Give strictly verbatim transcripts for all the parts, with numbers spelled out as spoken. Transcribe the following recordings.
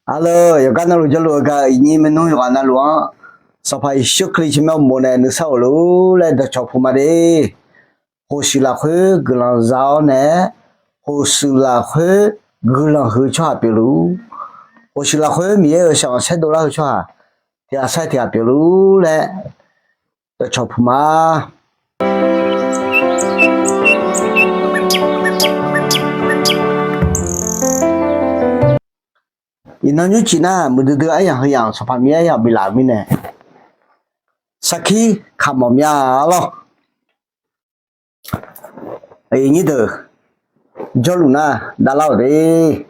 Arlawr, yawqgar navluf jawrluf-eu gaq-euq iqnyir maernmr yawqghaq navluf-anr, Sanqpaq Yeqsur Kali tsawrmyanr uqmov nae nuisar of lor laer dawqcawq puq ma de. Khofshuif lafkhoer guiqlanq za-awr nae, khofshuif lafkhoer guiqlanq huiq-eu tsawrhaq pyeufluf-ur. Khofshuif lafkhoer Miqyaer-euq shaqghanq saerdov lar-eu tsawrhaq tiq ghaq sair tiq ghaq pyeufluf-ur laer dawqcawq puq ma. Iqnan nymrcif nar muiqdui dui aryamq heuyamq Sanqpaq Miqyaer aryamq biflaf-euq mirnae, sarkir kaq mawf mya arlawr. Aqnyir deuq, jawrluf nar davlar-awq de.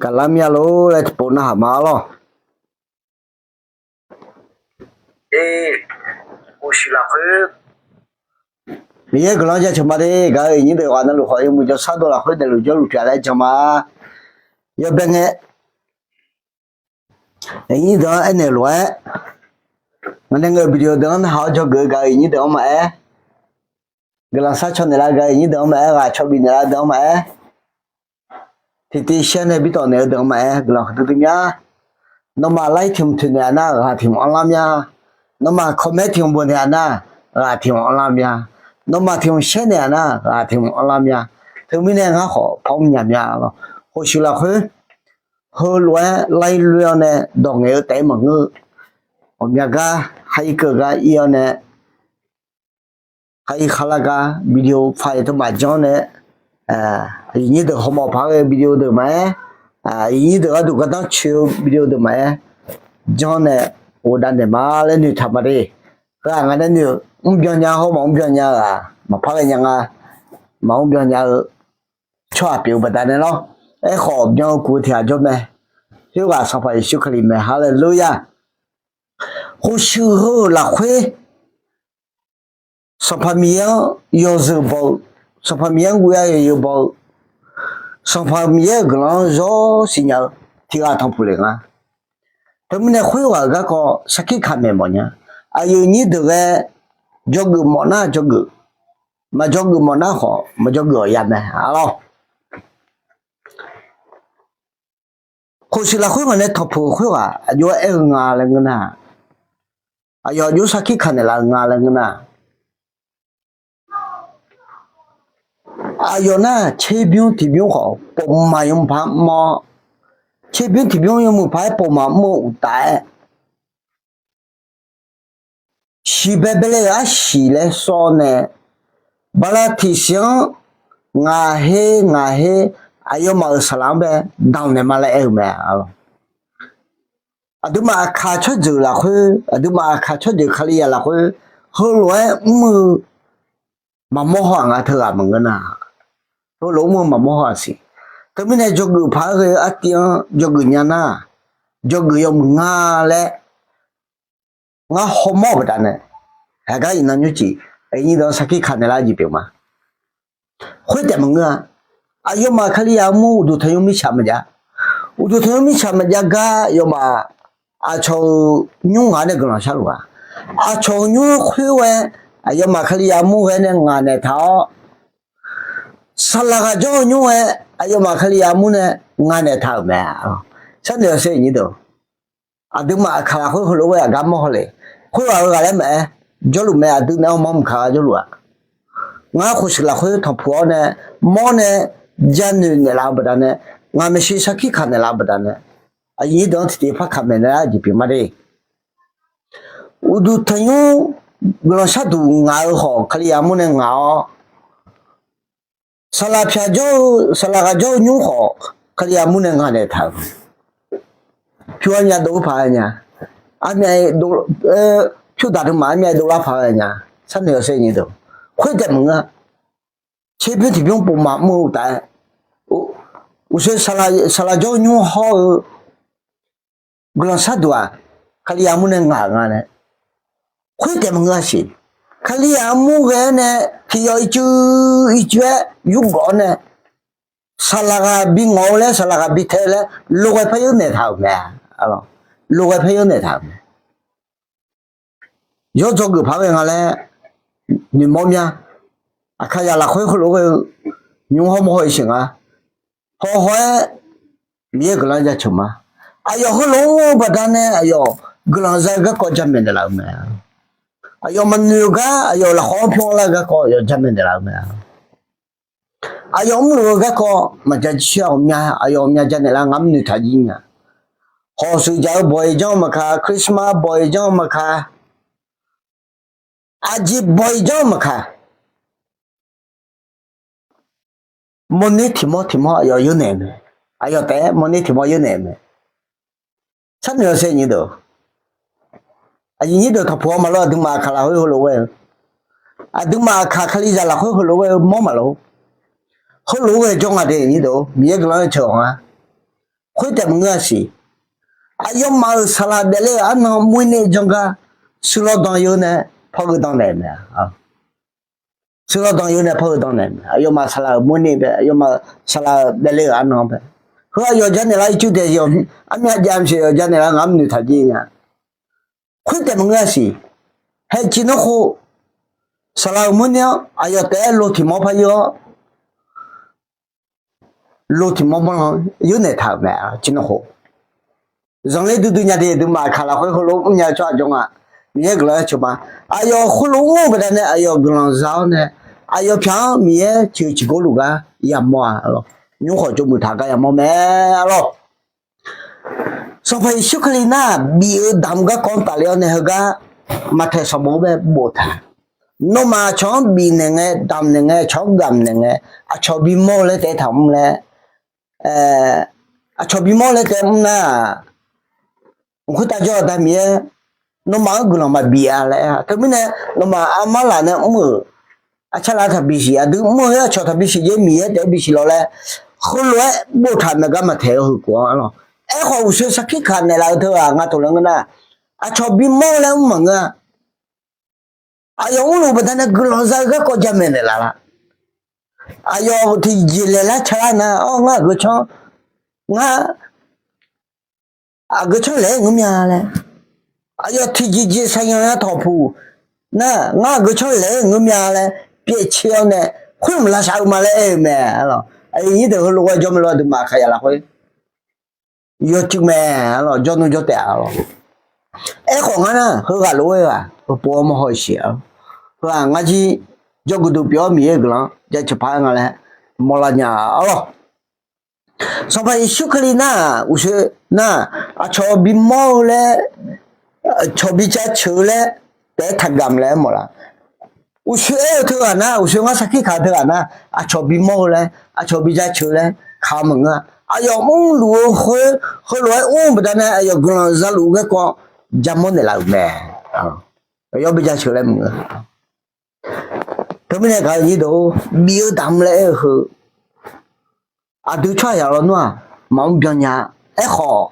Gaqlar mya lor laer tiqpov narhaq ma arlawr. Miqyaer guiqlanq jaceuq ma de. Gaq-euq iqnyir deuq yawqghaq navluf khawf yawmuiq jawrshar dov lafkhoer daefluf jawrluf pyeuf laer jan ma. Yawbae ngae, iqnyir deuq-anr aernaeq lof-aer, ngaq nae ngaeq-euq video deuq-anr narhaq-awr dzawgeuf-eu gaq-euq iqnyir deuq-anr maqaer, guiqlanq sharcaw naeqlaf-eu gaq-euq iqnyir deuq-anr maqaer, ghaq caw bif naeqlaf-eu deuq-anr maqaer, tiqtiv share nae bitawf naeq-eu deuq-anr maqaer, guiqlanq huiqdui dui mya. Nawmaf like tiq mq toeq naeq-a nar, ghaq tiq mq anrlar mya. Nawmaf comment tiq mq bof naeq-a nar, ghaq tiq mq anrlar mya. Nawmaf tiq mq share naeq-a nar, ghaq tiq mq anrlar mya. Teumirnae ngar khawf par mr nya mya lawr. Khofshuif lafkhoer heulof-aer like loe-awr nae dawq ngaeq-eu taef-aer maqngeur-eu, ghawqmya gar khar irkeuv gar ir-awr nae, khar ir kharlar gar video file teumaf janr nae, iqnyir deuq hawmawf paq-aer ghae-eu video deuq maqaer, iqnyir deuq gharduq gardanr coeq-eu video deuq maqaer, janr nae ghofdav naeq ma laer noeqtaq ma de. Heu-aq ngaq nae noeq mrbyan nya hawr maqmr byan nya-eu-aq maqpar ghae nya nga. Maqmr byan nya-eu tsawrhaq pyeuf-eu baqdanae lawr. Aerkhawf byan-eu kuq-eu tiq ghaq jawr mae. Khoerghaq Sanqpaq Yeqsur Kali mae. Haleluya! Khofshuif heu-euq lafkhoer Sanqpaq Miqyaer-anr yawzeu baw-eu, Sanqpaq Miqyaer-anr ghoe-a yawzeu baw-eu, Sanqpaq Miqyaer-euq guiqlanq-anr zawr siqnya-eu tiq ghaq tanqpuq le nga. Teumirnae khoerghaq-euq garkawv sarkir kaq maeq mawf nya. Aqyuif nyir deuq ghae, dzawgeuf mawf nar dzawgeuf, maqdzawgeuf mawf nar khawf maqdzawgeuf-awq ya mae arlawr. Khofshuif lafkhoer ngaq nae tanqpuq-eu khoerghaq aqjox-aer aer-eu nga laer ngeur nar, aqyawf aqjox sarkir kaq naeqlaf-eu nga laer ngeur nar, aqyawf nar tserbymr tiqbymr khawf pofmaf yawmuiq paq-aer mr-awr, tserbymr tiqbymr yawmuiq paq-aer pofmaf mr-eu uqtaf-aer, siqbae bae le-euq arsiq laer sawr-awr nae, bala tiqsiq-anr ngaq her ngaq her aqyawfmaf-euq saqlaq-anr bae danq naeq ma laer aer-eu mae. Aqduimaf aqkaq tsawrjeuq lafkhoer, aqduimaf aqkaq tsawrjeuq Kalizaq lafkhoer heulof-aer mr-eu maqmawr haw-aq nga teughaq maqngeur nar, heulof mr-eu maqmawr haw-aq siq. Teumirnae dzawgeuf paq-aer ghae-eu artiv-anr dzawgeuf nya nar, dzawgeuf yawmuiq nga laer ngar hawmawr-eu baqdanae, haqgar iqnan nymrcif aqnyir deuq-anr sarkir kaq naeqlar jeq pyeuf ma. Khoertaef maqngeur-a. Aqyawfmaf Kalizaq armur uqduq tanqnymr mirtsaq maqjav. Uqduq tanqnymr mirtsaq maqjav gar yawfmaf aqcawq-euq nymr ngaq-anr nae guiqlanq sharluf-a. Aqcawq-euq nymr khoer ghae aqyawfmaf Kalizaq armur ghae nae ngaq naeq taq-awr, saqlaq ghaq jawr-eu nymr ghae aqyawfmaf Kalizaq armur nae ngaq naeq taq-euq mae. Sharnoeq-awq sher iqnyir deuq. Aqduimaf aqkaq lafkhoer heulof-aer aqgar mawr haw le. Khoerghaq-eu ghaq laer maqaer, jawrluf mae. Aqdui naeq-aer hawmawr mqkaq gar jawrluf-aq, ngar khofshuif lafkhoer tanqpuq-awr nae mawr nae janoeq naeqlaf-eu baqdanae, ngaq maeqshi sarkir kaq naeqlaf-eu baqdanae, aqyuif nyir deuq-anr tiqtiv par kaq maeq naeq-aer jeq pyeuf ma de. Uqduq tanqnymr guiqlanq sharduq ngaq-eu khawf Kalizaq armur nae ngaq-awr, saqlaq pyaq jawr-eu saqlaq ghaq jawr-eu nymr khawf Kalizaq armur nae ngaq naeq taq-euq. Pyur armyav dov-eu paq-aer nya, armyav, pyur daq dui maf armyav dovlar paq-aer nya. Sharnoeq-awq sher iqnyir deuq. Khoertaef maqngeur-a. Tserbymr tiqbymr pofmaf mr-eu uqtaf-aer, uqshoe saqlaq jawr-eu nymr hawr-eu guiqlanq sharduq-aq Kalizaq armur nae ngaq-euq nga nae, khoertaef maqngeur-a siq. Kalizaq armur ghae-aer nae tiqyawf ircuiv ircuiv-aer yurgawf-awr nae, saqlaq ghaq bingawq-eu laer saqlaq ghaq bitae-eu laer loqghae paer yawr naeqtaq-euq mae. Loqghae paer yawr naeqtaq-euq mae. Yawr dzawgeuf paq-aer ghae nga laer noeqmawr mya. Aqkaqzaq lafkhoer heulof ghae-eu nymr hawr mawr haw-iq sheuq nga. Haw haw-aer Miqyaer guiqlanq-anr jaceuq ma. Aqyawf heulof-aer mr-eu baqdanae aqyawf guiqlanq za-eu garkawv jamaeq naeqlaf-eu mae. Aqyawf maqnoeq-eu gar aqyawf lafkhawf-anr pyur-anr lar-eu garkawv aqyawf jamaeq naeqlaf-eu mae. Aqyawf mrluf-eu garkawv maqja jircoer-a ghawqmya aqyawf ghawqmya janaeq lar ngar mrnoeq taq jir nya. Hawq shuif jaq-eu bawq-iq janr-eu maqka, Christmas bawq-iq janr-eu maqka, aqjeq bawq-iq janr-eu maqka, mawrner tiq mawr tiq mawr aqyawf yawrnaeq mae. Aqyawf taef-aer mawrner tiq mawr yawrnaeq mae. Sharnoeq-awq saer nyir deuq, aqyuif nyir deuq tanqpuq-awr maqlof aqduimaf aqkaq lafkhoer heulof ghae-eu, aqduimaf aqkaq kalizaq lafkhoer heulof ghae-eu mawr maqlof. Heulof-aer ghae jawr nga de nyir deuq, Miqyaer guiqlanq-anr ceuq-awq nga. Khoertaef maqngeur-a siq. Aqyawfmaf-euq saqlaq daefle-euq arnan moernae janr gar, suirlawr dan yawr nae pargeu dan naeq mae. Suirlawr dan yawr nae pargeu dan naeq mae. Aqyawfmaf saqlaq-euq moernae bae, aqyawfmaf saqlaq-euq daefle-euq arnan bae. Heu aqyawf janaeq lar ircuf daeq yawq, armyav jav maqsiq yawf janaeq lar ngar mrnoeq taq jir nya. Khoertaef maqngeur-a siq. Haeq ciq nanrkhov, saqlaq-euq moernae-anr aqyawf taef-aer lo tiq mawr par yawr-awr, lo tiq mawr mawr lan yawrnaeq taq-euq mae ciq nanrkhov. Zanqler duidui nya de aqduimaf aqkaq lafkhoer heulof mrnya-eu tsawrhaq jawr nga. Miqyaer guiqlanq-anr ceuq ma. Aqyawf heulof mr-eu baqdanae aqyawf guiqlanq za-awr nae, aqyawf pyaq-anr Miqyaer ceuq ciqgor luf gar yamawr-a lawq. Nymr khawf tsovmuiq taq gar yamawr mae lawq. Sanqpaq Yeqsur Kali nar-aq bif-eu damq garkawv-anr tafle-awr nae heugar Maqtaeq sanqbof-anr bae boftaq. Nawmaf aqcawq-anr bifnaeq ngae, damqnaeq ngae, aqcawq-anr gamqnaeq ngae, aqcawq bimawr-eu laer taef-aer taqmr laer, aqcawq bimawr-eu laer taef-aer mr nar-aq, mq khoertav jawr-eu Aqda Miqyaer nawmaf-anr guiqlanq maqbif-a laer aer-a. Teumirnae nawmaf armar laf nae mr-euq aqcar laf taqbi siq, aqdui mr-eu aqcawq taqbi siq jeq Miqyaer taef-aer bisiq lawq laer, heulof-aer boftaq maeq gar Maqtaeq-eu heukof-anr lawq. Aerkhawf uqshoe sarkir kaq naeqlaf-eu teughaq nga toqle ngeur nar, aqcawq bimawr-eu laer mr maqngeur-a. Aqyawf mrluf baqdanae guiqlanq za-eu garkawv jamaeq naeqlaf lar. Aqyawf tiqjeq laeqlar calar nar-awr ngar aqgeu canr, ngar aqgeu canr laeq-aer ngeur mya laer, aqyawf tiqjeq jeq saqyanq ya tawqpuq nar ngar aqgeu canr laeq-aer ngeur mya laer pyaevcae-awr nae khoer maqlavshaf-eu ma laer aer-eu mae. Aqyuif nyir deuq heulof-aer jawr mae lawr aqduimaf aqkaqyaq lafkhoer yawcuiv mae lawq, jawrnmr jawr taef-a lawq. Aerkhawf ngar nar heughaq lof-aer ghaq heupov-awr mawrhaw-eu siq-a. Heu-aq ngar jir jawrgeuf duq pyeuf-awr Miqyaer-euq guiqlanq-anr jaceuq paq-aer nga laer mawrlar nya-a lawq. Sanqpaq Yeqsur Kali nar-aq uqshoe nar-aq aqcawq bimawr-eu laer, aqcawq bijaceuq-eu laer taef-aer taqgamq laer aer mawf laf. Uqshoe aer-eu teughaq nar, uqshoe ngar sarkir kaq-eu teughaq nar, aqcawq bimawr-eu laer, aqcawq bijaceuq-eu laer kaq-eu maqngeur-a. Aqyawf mrluf-eu khoer heulof-aer mr-eu baqdanae aqyawf guiqlanq zaluf-eu garkawv jamawr naeqlaf-euq mae. Aqyawf bijaceuq laer maqngeur. Teumirnae gaq-eu nyir deuq, bif-eu damq laer aer-eu heu aqdui tsawrhaqzaq lawnmr-aq maqmr byan nya. Aerkhawf,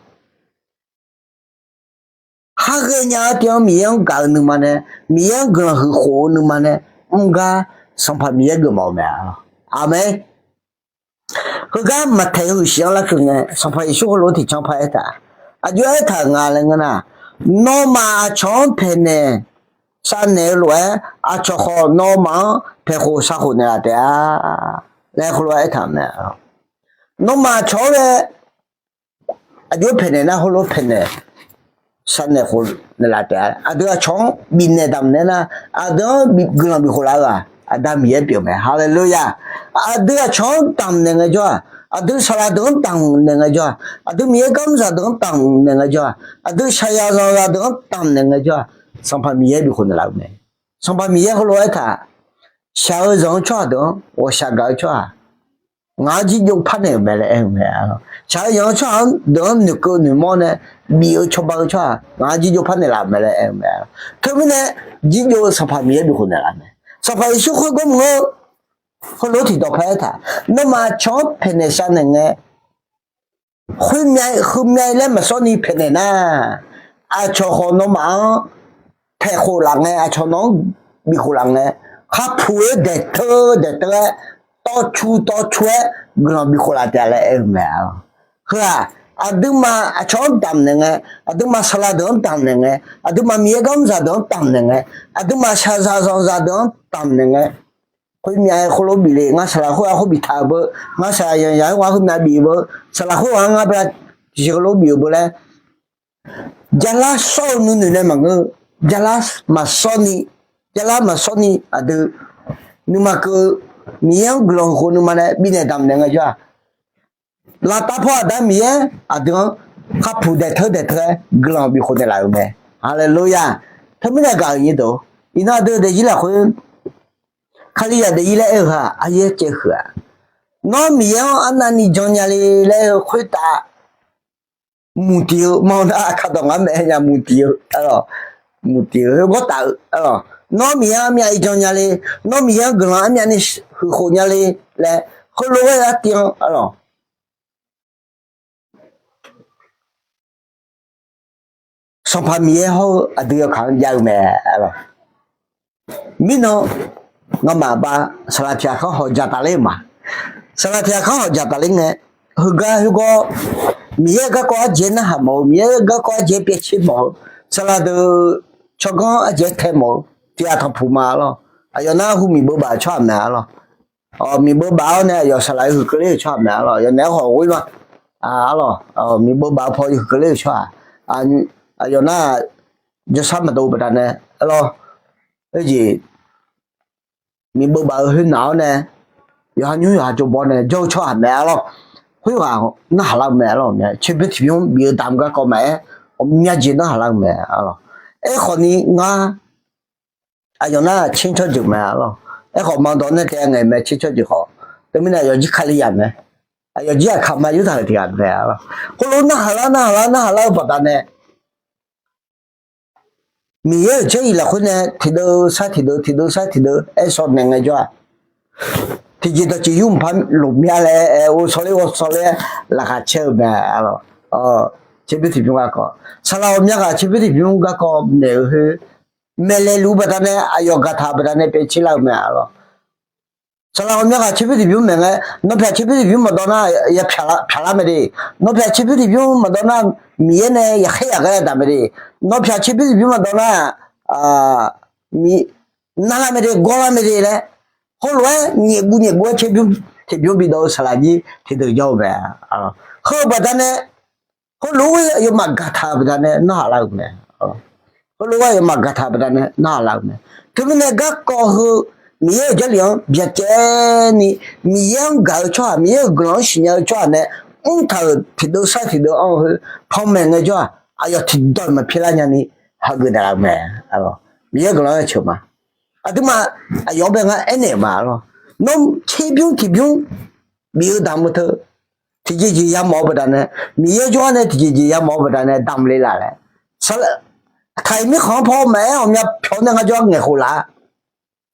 khar ghaenya-eu tiv-anr Miqyaer-anr gaq-eu nuima nae, Miqyaer-anr guiqlanq huiq khof-eu nuima nae mr gar Sanqpaq Miqyaer geufmawf-eu mae. Aqmeq. Heugar Maqtaeq-eu huiqshif-anr larkeuv ngae Sanqpaq Yeqsur heulof-aer tiqcanr paq aertaq, aqjox aertaq-euq nga laer ngeur nar, nawmaf aqcawq-anr paeqnaeq shavnaeq-eu lof-aer aqcawq khawf nawmaf-anr paeqkhof shavkhof naeqlaf taef-a laer heulof-aer aertaq-euq mae. Nawmaf aqcawq-anr ghae aqjox paeqnaeq nar heulof paeqnaeq shavnaeq khof naeqlaf taef-a. Aqdui aqcawq-anr bifnaeq damqnaeq nar, aqdui-anr guiqlanq bifkhof laf-eu-aq Aqda Miqyaer pyeuf mae. Haleluya! Aqdui aqcawq-anr damqnaeq ngaejawr-aq, aqdui saqlaq deuq-anr damqnaeq ngaejawr-aq, aqdui Miqyaer garmr zaqdeuq-anr damqnaeq ngaejawr-aq, aqdui shaqzaq zanqzaq deuq-anr damqnaeq ngaejawr-aq, Sanqpaq Miqyaer bifkhof naeqlaf-eu mae. Sanqpaq Miqyaer heulof-aer aertaq, shaq-eu zanq-eu tsawrhaq deuq-anr ghawqshaq gaq-eu tsawrhaq ngaq-anr jirjov parnaeq-euq mae laer aer-eu mae. Shaq-eu zanq-eu tsawrhaq-anr deuq-anr noeqkeuv noeqmawr nae bif-eu cawba-eu tsawrhaq ngaq-anr jirjov parnaeq laf-euq mae laer aer-eu mae. Teumirnae jirjov-eu Sanqpaq Miqyaer bifkhof naeqlaf mae. Sanqpaq Yeqsur khoergar mr-eu heulof-aer tiqdawq paq aertaq, nawmaf aqcawq-anr paeqnaeq shavnaeq ngae, khoermyav heumyav laer maqsawrni paeqnaeq nar, aqcawq khawf nawmaf-anr paeqkhof laf ngae, aqcawq nawq-anr bifkhof laf ngae, kharpuq-aer daeqteur daeqteur-aer, tawvcu tawvcu-aer guiqlanq bifkhof laf taef-a laer aer-eu mae. Heu-aq, aqduimaf aqcawq-anr damqnaeq ngae, aqduimaf saqlaq deuq-anr damqnaeq ngae, aqduimaf Miqyaer garmr zaqdeuq-anr damqnaeq ngae, aqduimaf shaqzaq zanqzaq deuq-anr damqnaeq ngae, khoermyav-aer khoerlof bif le, ngar saqlaq khoerghaq khoer biftaq-euq beu, ngar saqlaq yanqzaq khoerghaq khoermyav bif-euq beu, saqlaq khoerghaq-anr ngar bae tiqsiq heulof bif-euq beu laer, jarlar sawr-eu nuinoeq nae maqngeur, jarlar maqsawr ni, jarlar maqsawr ni aqdui, nuima keuv, Miqyaer-anr guiqlanq huiq khof nuima nae bifnaeq damqnaeq ngaejawr-aq, lavtav paw aqda Miqyaer aqdui-anr khavpuq daeqteur daeqteur-aer guiqlanq bif khof naeqlaf-euq mae. Haleluya! Teumirnae gaq-euq nyir deuq, iqnan aqdui daefzir lafkhoer Kalizaq daefzir laer aer-eu-aq, aryaer caev huiq-aq, nawr Miqyaer-anr arnavni jannya le laer aer-eu khoertav muiq tiq-eu ma nar, kaqdawq ngar maeq-aer nya muiq tiq-eu, muiq tiq-eu heugar taf-eu, nawr Miqyaer-anr armyav-ir jannya le, nawr Miqyaer-anr guiqlanq armyavni huiq khof nya le laer, heulof-aer artiv-anr, Sanqpaq Miqyaer hawr-eu aqdui yawkaq-anr jav-eu mae. Mirnan, ngamaf bav saqlaq tiq ghaq kanr hawq dzaqtaf ler-eu ma. Saqlaq tiq ghaq kanr hawq dzaqtaf ler ngae, heugar khoergawr, Miqyaer-euq garkawv arjeq narhaq mawf-eu, Miqyaer-euq garkawv arjeq pyaevtser mawf-eu, saqlaq deuq tsawrganr arjeq tae mawf-eu tiq ghaq tanqpuq ma arlawr. Aqyawf nar hu miqbeuv baf-eu tsawrhaq mae arlawr. Miqbeuv baf-awr nae aqyawf saqlaq-aer huiq keuvler-euq tsawrhaq mae arlawr. Aqyawf naeq-aer khawf ghoer ma. Arlawr, miqbeuv baf-eu paw huiq keuvler-euq tsawrhaq, aqyawf nar jawrshar maqdov baqdanae arlawr, aerjeq miqbeuv baf-eu khoer naq-awr nae, yawqha nymr yawqha tsov baw nae jawr-eu tsawrhaq mae arlawr. Khoerghaq narhaq lar-eu mae arlawr. Tserbymr tiqbymr bif-eu damq garkawv maqaer, ghawqmya jeq narhaq lar-eu mae arlawr. Aerkhawf ni ngar aqyawf nar tser tsawrjeuq mae arlawr. Aerkhawf maqdawq nae taef-aer ngaeq mae tser tsawrjeuq khawf. Teumirnae aqyawf jir Kalizaq mae. Aqyawf jir Aqkaq ma Yurtaq-euq tiq ghaq mae arlawr. Khoerlof narhaq lar narhaq lar narhaq lar-eu baqdanae, Miqyaer-euq jarlif lafkhoer nae tiqdeuv sar tiqdeuv tiqdeuv sar tiqdeuv aer shaw naeq ngae jawr-aq, tiqjeq dawqtsuif yurmqpar lmqmya laer aer-eu shawrler ghaw shawrler-aer laqkhaq caer-eu mae arlawr. Tserbymr tiqbymr garkawv, saqlaq ghawqmya ghaq tserbymr tiqbymr garkawv maeq-eu khoer, maeqlaeq luf-eu baqdanae aqyawf gaqtaq-eu baqdanae pyaevtser lar-eu mae arlawr. Saqlaq ghawqmya ghaq tserbymr tiqbymr maeq ngae, nawr pyaq tserbymr tiqbymr maqdawv nar ya pyaqlar mae de. Nawr pyaq tserbymr tiqbymr maqdawv nar, Miqyaer nae yaqkhaer yaqghae daq mae de. Nawr pyaq tserbymr tiqbymr maqdawv nar, narlar mae de, gawrlar mae de laer, heulof-aer nyaef guv nyaef guv-aer tserbymr tiqbymr bidawv-eu saqlaq jir tiqdeuq jawr-eu mae. Heu-eu baqdanae, heulof-aer aqyawfmaf gaqtaq-euq baqdanae narhaq lar-euq mae. Heulof-aer aqyawfmaf gaqtaq-euq baqdanae narhaq lar-euq mae. Teumirnae garkawv heu Miqyaer-euq jarlif-anr byacaevni, Miqyaer-anr gaq-eu tsawrhaq, Miqyaer-euq guiqlanq-anr siqnya-eu tsawrhaq nae mrtaq-euq tiqdeuv sar tiqdeuv anr-eu khoer panmaeq ngae jawr-aq, aqyawf tiqdawq maqpyaeq lar nyani hageuf naeqlaf-eu mae. Miqyaer guiqlanq-anr ceuq ma. Aqduimaf aqyawf-anr bae ngar aernaeq-euq ma arlawr. Nawr tserbymr tiqbymr bif-eu damq-eu teu, tiqjeq jeq yamawf-eu baqdanae, Miqyaer jawrgar nae tiqjeq jeq yamawf-eu baqdanae damq le laf laer, taq-iq mirkhanq-anr paw maqaer ghawqmya pyawq nae ngar jawrgar ngaeqkhof laf-a.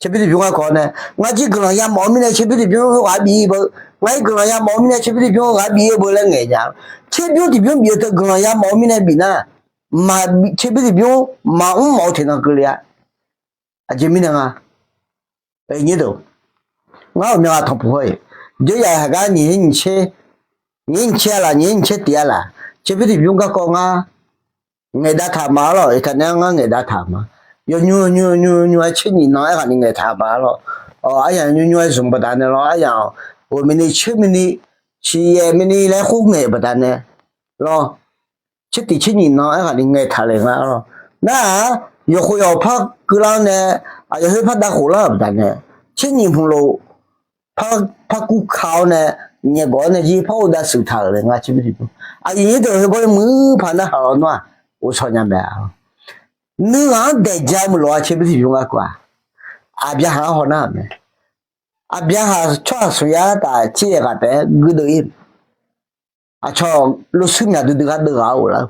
Tserbymr tiqbymr garkawv nae, ngar jir guiqlanq yamawf-eu mirnae tserbymr tiqbymr heughaq bif-ir beu, ngar jir guiqlanq yamawf-eu mirnae tserbymr tiqbymr heughaq bif-ir beu laer ngaeq nya. Tserbymr tiqbymr bif-eu teu guiqlanq yamawf-eu mirnae bif nar, tserbymr tiqbymr maqmr mawf-eu tiqnan keuvle-a. Aqjeq mirnae nga, ngar ghawqmya ghaq tanqpuq haw-iq, jawryaq haqgar nyiq her nyiq tser, nyiq her nyiq tser-a laf, nyiq her nyiq tser tiq-a laf, tserbymr tiqbymr garkawv ngar ngaeqdav taq ma arlawr. Iqtaqnae-anr ngar ngaeqdav taq ma. Yawnymr yawnymr yawnymr yawnymr-aer tser nyiq nan aerkhawf ni ngaeqtaq ma arlawr. Aryamq yawnymr yawnymr-aer zmq baqdanae lawr, aryamq ghoeq mini tser mini, siqyaef mini laer khoer ngaeq baqdanae lawr, tser tiq tser nyiq nan aerkhawf ni ngaeqtaq le nga arlawr. Nar-aq, yawqkhof yawqpar keuvlar-awr nae, aqyawf khoer par dav khof lar-euq baqdanae, tser nyiq hmq lof par, par kur ka-awr nae, nyaef gawf-awr nae jir par ghov dav shuif taq-euq le nga tserbymr tiqbymr. Aqyuif nyir deuq heubawr-ir muiq paq narhaq lawnmr-aq, ghovshaw nya mae. Nuighaq-anr daeq ja-eu meuq lof-a tserbymr tiqbymr garkawv-aq, Aqbyaqhaq-anr hawnar-euq mae. Aqbyaqhaq tsawrhaq smq yar taf tser yaeq ghaq taef-aer guirdeuv-ir aqcawq lof shuir myaq duidui gar deuv ghaq-awr ghoflar-eu,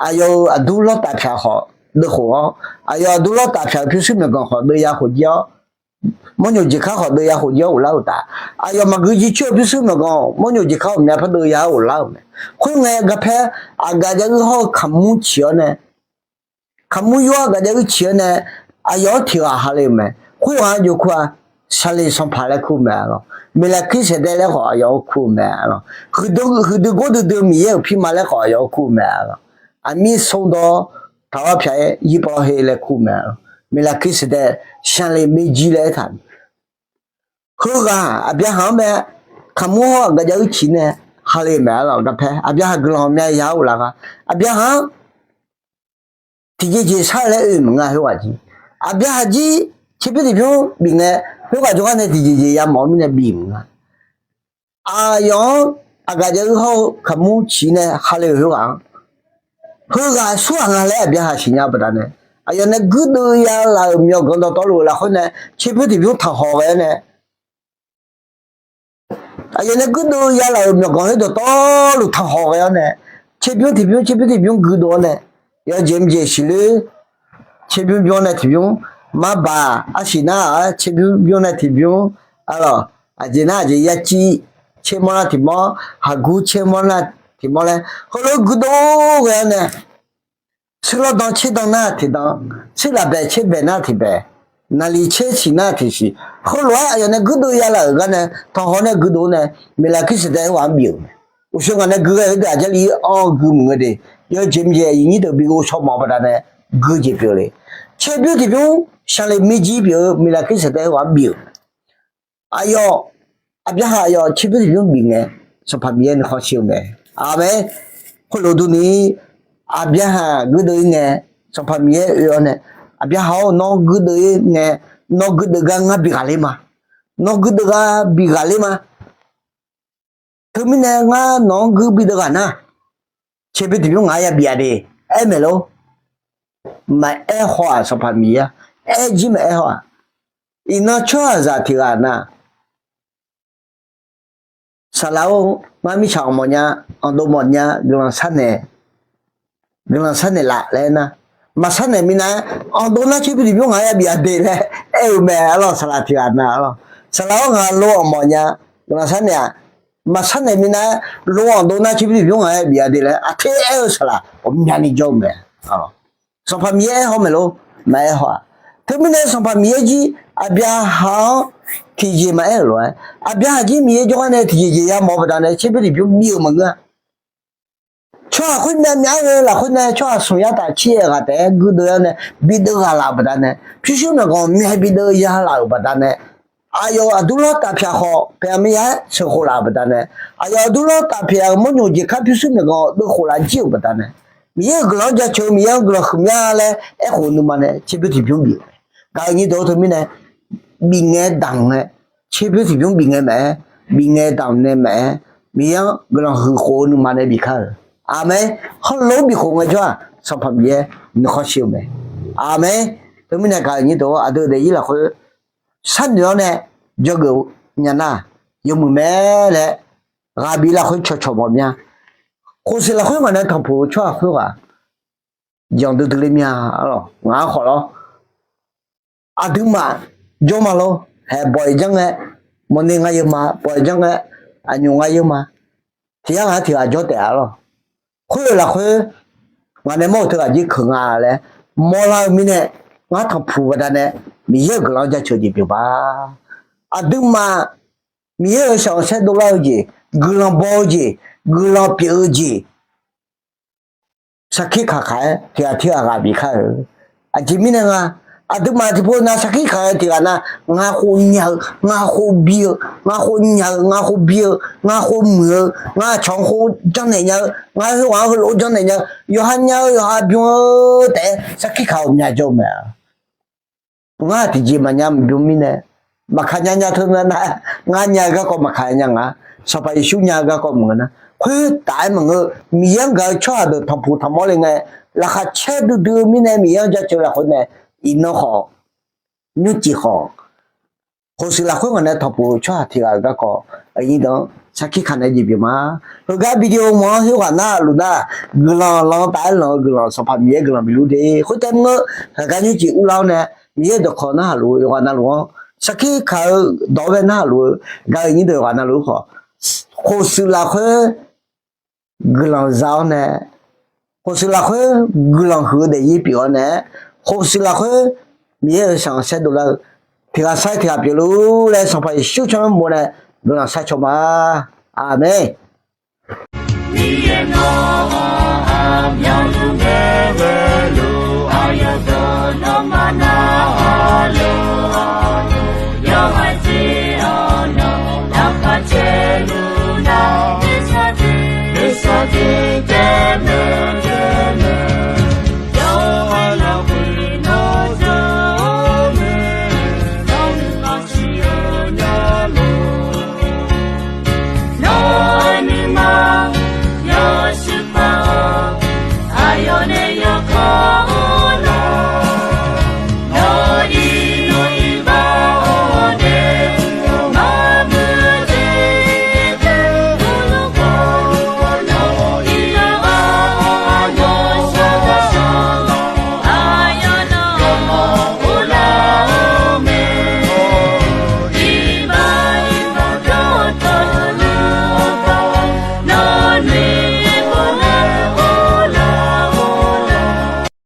aqyawf-euq aqdur lawrtaf pyaq khawf deuvkhof-awr, aqyawf aqdur lawrtaf pyaq-euq pyurshuir myawqganq khawf deuv ya khof jir-awr, mawrnyoq jeqkar khawf deuv ya khof jir-awr ghoflar-eu taf, aqyawf maqgui jircoer-eu pyurshuir myawqganq mawrnyoq jeqkar ghawqmya par deuv ya-awr ghoflar-euq mae. Khoerngae garpaer aqgaf jav-ir hawr-eu kaqmur ciq-awr nae, kaqmur yur-awr aqgaf jav-ir ciq-awr nae, aqyawf-anr tiq ghaq ha le-euq mae. Khoerghaq-anr jov kur-a, Saqleq sanqpaq laer kur-eu mae arlawr. Meqlaqkirsaeqdaev laer khawf aqyawf-anr kur-eu mae arlawr. Huiqdui gawr duidui-eu Miqyaer-euq pirma laer khawf aqyawf-anr kur-eu mae arlawr. Aqmir sordawr taq-awr pyaq-aer yir pawlaw he laer kur-eu mae arlawr. Meqlaqkirsaeqdaev, Saqleq maqjir laer aertaq-euq Heughaq Aqbyaqhaq-anr mae, kaqmur hawr-eu aqgaf jav-eu ciq nae hale-euq mae. Arlawq garpaer Aqbyaqhaq guiqlanq myav ya-awr ghoflar ghaq, Aqbyaqhaq-anr tiqjeq jeq shar-eu laer oe maqnga khoerghaq jir. Aqbyaqhaq jir tserbymr tiqbymr bif ngae, khoerghaq jawrgar nae tiqjeq jeq yamawf-eu mirnae bif maqnga. Aqyawf-anr aqgaf jav-eu hawr-eu kaqmur ciq nae hale-euq khoerghaq-anr, heughaq surghaq nga laer Aqbyaqhaq siqnya-eu baqdanae, aqyawf nae guirdeuv ya laf-euq myawqganq dawqtawvluf lafkhoer nae tserbymr tiqbymr tanqhaw ghae-awr nae, aqyawf nae guirdeuv ya laf-euq myawqganq khoer dawqtawvluf tanqhaw ghae-awr nae, tserbymr tiqbymr tserbymr tiqbymr guidov-awr nae, yawjeq mqjeq siqler tserbymr bymr nae tiqbymr, marbaq arsiq nar-aq tserbymr bymr nae tiqbymr, arlawq aqjeq nar aqjeq yaciv tsermawr nar tiqmawr, haqgur tsermawr nar tiqmawr laer heulof-aer guidov ghae-awr nae, tserlawr dan tserdan nar tiqdan, tserlaf baeq tserbaeq nar tiqbaeq, naqliq tsersiq nar tiqsiq, heulof-aer aqyawf nae guirdeuv ya laf-euq gar nae tanqhaw nae guidov nae, Miqlaqkir saqdaev khoerghaq-anr bif-euq mae. Uqshoe ngaq nae gui ghae-eu deuq aqjarli-anr gui muiq-eu de, yawjeq mqjeq aqyuif nyir deuq bi ghovshaw mawf-eu baqdanae guijeq pyeuf le. Tserbymr tiqbymr shaqleq mirjir pyeuf-eu Miqlaqkir saqdaev khoerghaq-anr bif-euq mae. Aqyawf, Aqbyaqhaq aqyawf tserbymr tiqbymr bif ngae, Sanqpaq Miqyaer nuikhanr shir-eu mae. Aqmeq. Khoerlof durni, Aqbyaqhaq guirdeuv-ir ngae, Sanqpaq Miqyaer oe-awr nae, Aqbyaqhaq-or, nawr guirdeuv-ir ngae, nawr guirdeuv gar ngar bi ghaqler ma. Nawr guirdeuv gar bi ghaqler ma. Teumirnae ngar nawq-anr guir bideuv ghaq nar, tserbymr tiqbymr ngaq-anr yabif-a de, aer maeq lor. Maqaer haw-aq, Sanqpaq Miqyaer-a. Aer jir maqaer haw-aq. Iqnan tsawrhaqzaq tiq ghaq nar, saqlaq-or, ngar mirtsaq anq mawfnya, anqdov mawfnya, guiqlanq sharnaeq, guiqlanq sharnaeq laf laer nar, maqsharnaeq minav-aer, anqdov nar tserbymr tiqbymr ngaq-anr yabif-a de laer aer-eu mae. Arlawq, saqlaq tiq ghaq nar, arlawq, saqlaq-or, ngaq lo anq mawfnya, guiqlanq sharnaeq-aq, maqsharnaeq minav-aer, lo anqdov nar tserbymr tiqbymr ngaq-anr yabif-a de laer aqter aer-eu saqlaq ghawqmyani jawr-eu mae. Sanqpaq Miqyaer aer haw maeq lor. Maqaer haw-aq. Teumirnae Sanqpaq Miqyaer jir Aqbyaqhaq-anr tiqjeq maqaer-euq lof-aer, Aqbyaqhaq jir Miqyaer jawrgar nae tiqjeq jeq yamawf-eu baqdanae tserbymr tiqbymr bif-euq maqngeur-a. Tsawrhaq khoer myav myav-aer ghae-eu lafkhoer nae tsawrhaq smq yar taf cir-aer ghaq taef-aer guirdeuv-awr nae bideuv ghaq laf-euq baqdanae, pyurshuir myawqganq myav bideuv ya laf-euq baqdanae, aqyawf aqdurlawr taf pyaq khawf paeq-a maqya-aer sheuqkhof laf-euq baqdanae, aqyawf aqdurlawr taf pyaq-euq mawrnymq jeq kar pyurshuir myawqganq deuvkhof laf jir-euq baqdanae, Miqyaer-euq guiqlanq-anr jaceuq-eu Miqyaer-anr guiqlanq huiqmya laer aerkhof-eu nuima nae tserbymr tiqbymr bif-euq mae. Gaq-euq nyir deuq-or, teumirnae bif ngae damq ngae, tserbymr tiqbymr bif ngae maqaer, bif ngae damq nae maqaer, Miqyaer-anr guiqlanq huiqkhof-eu nuima nae bif kar-euq. Aqmeq. Heulof-aer bifkhof ngaejawr-aq, Sanqpaq Miqyaer nuikhanr shir-eu mae. Aqmeq. Teumirnae gaq-euq nyir deuq-or, aqdui-euq daefzir lafkhoer sharnoeq-awr nae dzawgeuf nya nar, yawmuiq mae laer ghaq bif lafkhoer cawqcawq mawf mya. Khof siq lafkhoer ngaq nae tanqpuq-eu tsawrhaq khoerghaq janq duidui ler mya. Arlawq, ngaq-anr khawf lawr, aqduimaf jawr ma lor. Haeq bawq-iq janr ngae, mawqni nga yeu ma, bawq-iq janr ngae, aqnymq nga yeu ma. Tiq yar ghaq tiq ghaq jawr taef-a lawq. Khoer-euq lafkhoer ngaq nae mawr-euq teughaq jir keuq nga laer mawrlar-eu mirnae, ngar tanqpuq baqdanae Miqyaer-euq guiqlanq-anr jaceuq jeq pyeuf ma. Aqduimaf Miqyaer-euq shaq-anr saerdov lar-eu jeq, guiqlanq baw-eu jeq, guiqlanq pyeuf-eu jeq, sarkir kaq kaq-aer tiq ghaq tiq ghaq ghaq bif kar-eu. Aqjeq mirnae nga, aqduimaf tiqpov nav sarkir kaq-eu tiq ghaq nav, ngar khof nya-eu, ngar khof bi-eu, ngar khof nya-eu, ngar khof bi-eu, ngar khof muiq-eu, ngar aqcawq-anr khof janrnaeq nya-eu, ngar khoerghaq-anr heulof-aer janrnaeq nya-eu, yawqha nya-eu yawqha bym-eu taef-aer sarkir kaq-euq mya jawr-eu mae. Ngar tiqjeq maqnya bym mirnae, maqkaq nya nya teu nar, ngar nya-eu garkawv maqkaq nya nga. Sanqpaq Yeqsur nya-eu garkawv maqngeur nar, khoertaf-aer maqngeur. Miqyaer-anr gaq-eu tsawrhaq deuq tanqpuq tanqmawr le ngae, laqkhaq caer duidui-eu mirnae Miqyaer-anr jaceuq lafkhoer nae, iqnan khawf, nymrcif khawf, khof siq lafkhoer ngaq nae tanqpuq-eu tsawrhaq tiq ghaq-euq garkawv, aqnyir deuq-anr sarkir kaq nae jeq pyeuf ma. Heugar video mq-anr khoerghaq narhaq luf nar, guiqlanq lan taf-aer lanq-eu guiqlanq Sanqpaq Miqyaer guiqlanq bif luf de. Khoertav mr-eu, haqgar nymrcif urlar-awr nae, Miqyaer-euq dawqkawq narhaq luf-eu yawqghaq navluf-anr, sarkir kaq-eu dawq-awr bae narhaq luf-eu, gaq-euq nyir deuq yawqghaq navluf-eu khawf, khof siq lafkhoer guiqlanq za-awr nae, khof siq lafkhoer guiqlanq huiq-eu daefzir pyeuf-awr nae, khof siq lafkhoer Miqyaer-euq shaq-anr saerdov lar-eu tiq ghaq sar-aer tiq ghaq pyeuf lor laer Sanqpaq Yeqsur tsawrmyanr bof nae guiqlanq sharcaw ma. Aqmeq.